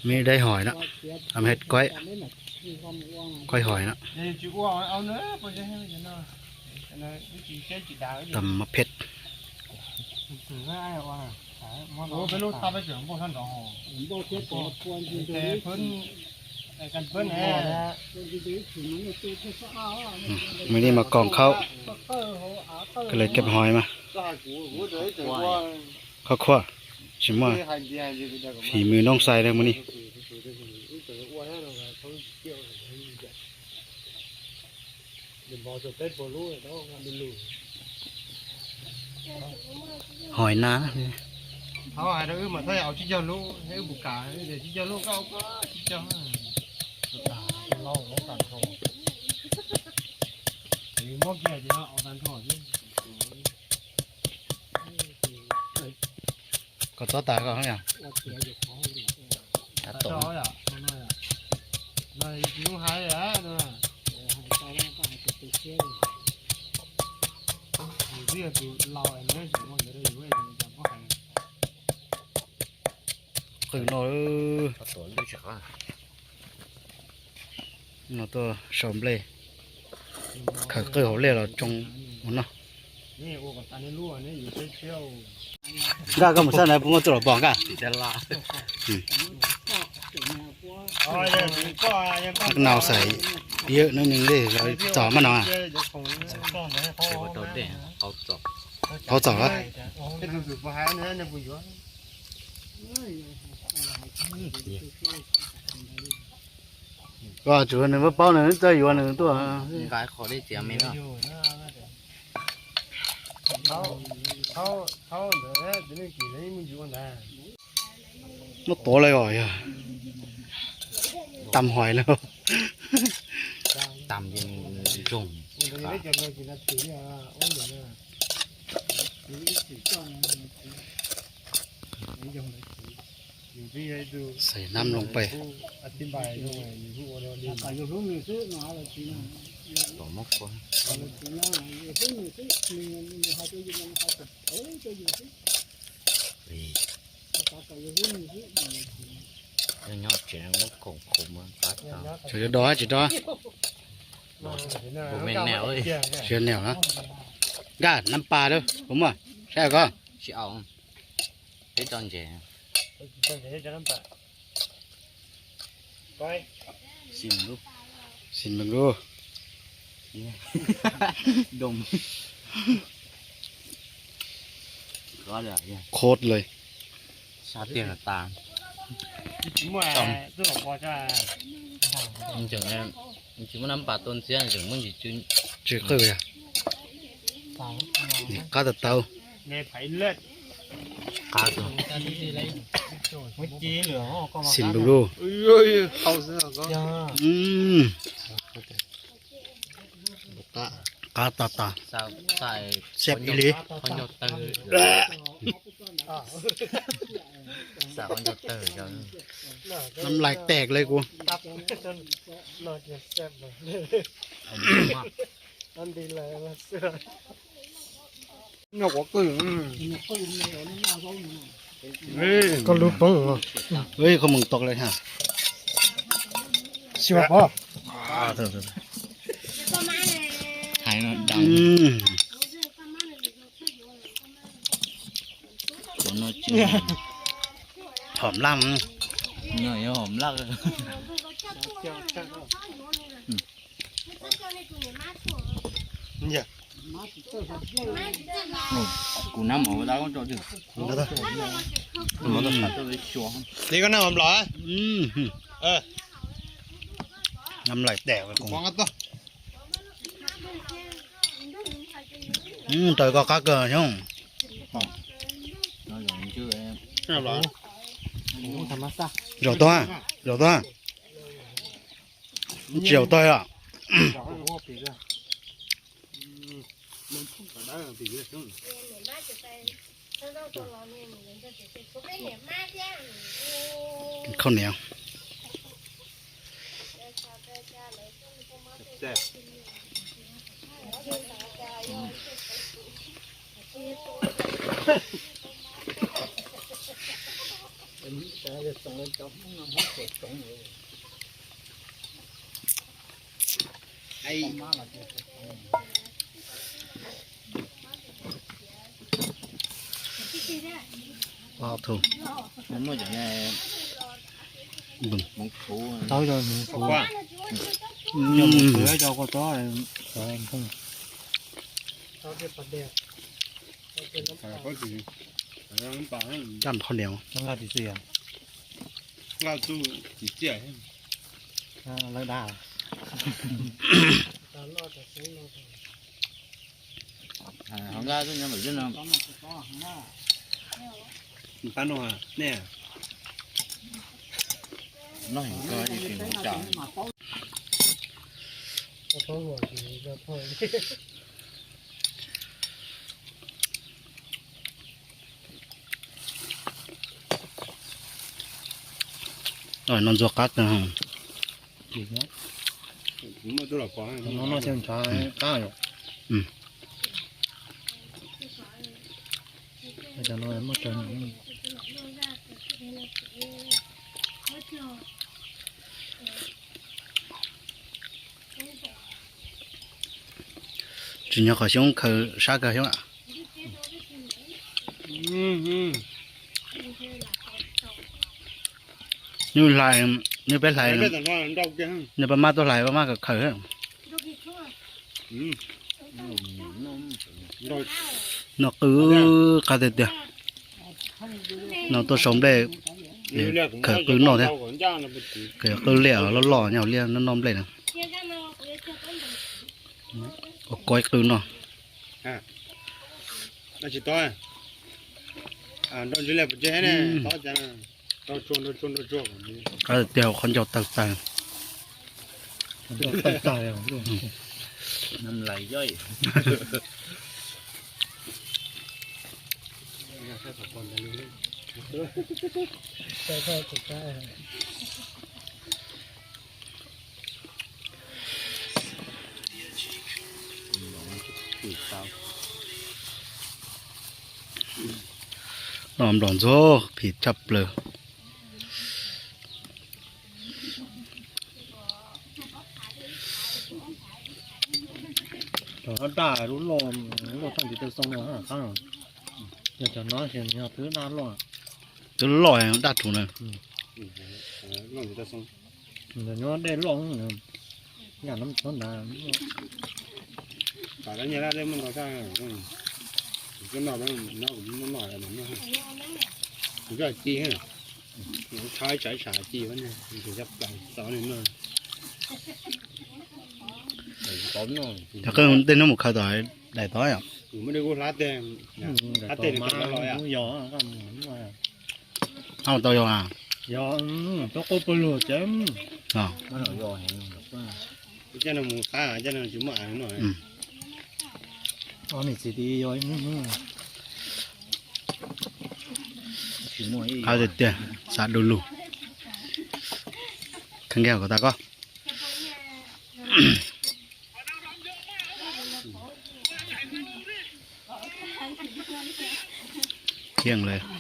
Mib daib hois na, hes kaib, kaib hois na, tam mov phem. Mws li mas koom khaub, koj lawv keb hois mas khuaj khuaj, tsis muaj fim mws noob xais li mus ni. Hois na. Koj txob tas koj yog. Qwj no, no tuaj sau nplej, khawm qwj hauv liaj los tsoo ua noj. Nkaj koj mus xab na puas muaj txuj lom pom nkaj. Nau xaiv piab nub neeg li los txom maj no. Txom los. Koj tsum nws paub paub nws txawj yuav nws tuaj. Muab tuav lawm os yog. Tam hois lawm. Xaiv nab loo pais. Tsis do tsis do. Tsis nyiam na. Nkaj nab pas lawm puas muaj saib koj. Peb tso ntses. Xim lub. Khot li. Sab tiag tas. Tsis muaj nab pas tuaj ntxiab tseem muab ntsis tsw. Tsis qwj. Qab tau tau. Qab tau. Xim lub lub. Qab tas tas. Xeb ib li. Nab lais tes li kuv. Koj lub poob. Koj mus tau li ha. Xi vas pov. Hom laj. Kuv nab mov ua dab koj tso. Li koj nab mov los. Nab lais tes. Raws koj qab kawg xyoob. Zaum tag, zaum tag. Tsis zaum tag os. Khaub niam. Tau cov hmoov qhuav, cov hmoov qhuav, cov kua txob. Caj qhov niam, lawv da. No ntxuag qab kawg. No noj xyaw ntshav qab yom. Cov no muaj tsawg. Tsis nyob qhov xyoob khaws sab kawg xyoob. Nws hlais, nws peb hlais, nws pab mab tuaj hlais pab mab khaws. Noj qw qab tiag tiag. No tuaj sau nplej, khaws qw noj thiab. Qw liaj loj loj nyob hauv liaj noj nplej na. Ua koj ib qw noj. Qab tiag, qhov ncauj tawg tag. No nplos ntxuag phim tshaj plaws. Cov daj daj lub loj, loj txog ntsis taw xoo no qab. Yog cov no ces yog twb daj loj. Twb loj daj tsum na. Ntawm nyob dej loj, yam no txhob ntawd. Tam lawv nyias laj dej muaj ntau tshaj, kuv noj, noj, kuv noj, kuv coj ci, tshaib tshaib tshaib ci, coj plaws xov nws noj. Cov qeej tej hnub mus khaws tom daim tod yom. Kuv muaj dej kuj hlab tej, hlab tej nws tau los yom. Tau yog a. Yog, tau qub pawg lug ces. Coj no mus qab, coj no tsis muaj av no. Ob niam txiv tid yog ib hnub hnub. Qab tiag tiag, xav du lug. Kheeb kiag kom tas koj. Khiav lawm.